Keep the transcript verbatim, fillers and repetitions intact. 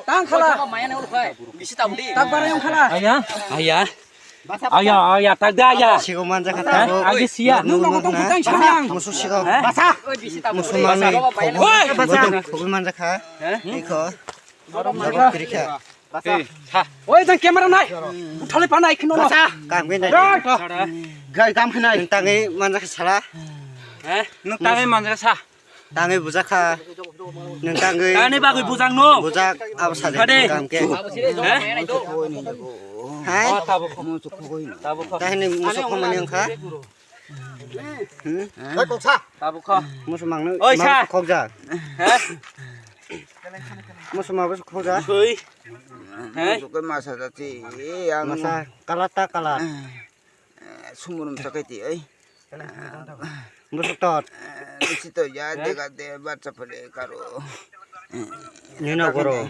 Tang khala. Bisi tabdi. Tak barayong khala. Aya, aya. Aya, aya, tak da aya. Sigo manja kha. Agi siya. Nung nogo tong putang sanang. Musu sigo. Basa. Musu mami. Oi, basa. Khobo manja kha. Iko. Oi, jang camera nai. Uthale pa nai khino. Kam khe nai. Gai kam khe nai. Tangwi manja kha sala. Nuk tangwi manja sa. Tangwi bujak kha. Nung tangwi. Tangwi bagwi bujak no. Bujak abo sadi. Kade. Kam khe. He? Hai. Tabuk. Tabuk. Tahini musu khomani wngkha. Hmm? Hai koksa. Tabuk kho. Musu mangno. Oi, sa. Khokjak. He? Musu mago khokjak. Sui. He? Musu khe masa jati. Masa kalat ta kalat. Sumurum sakai ti ai. Busuk tot. Bisi to ya dega de bacha pale karo. Nino goro.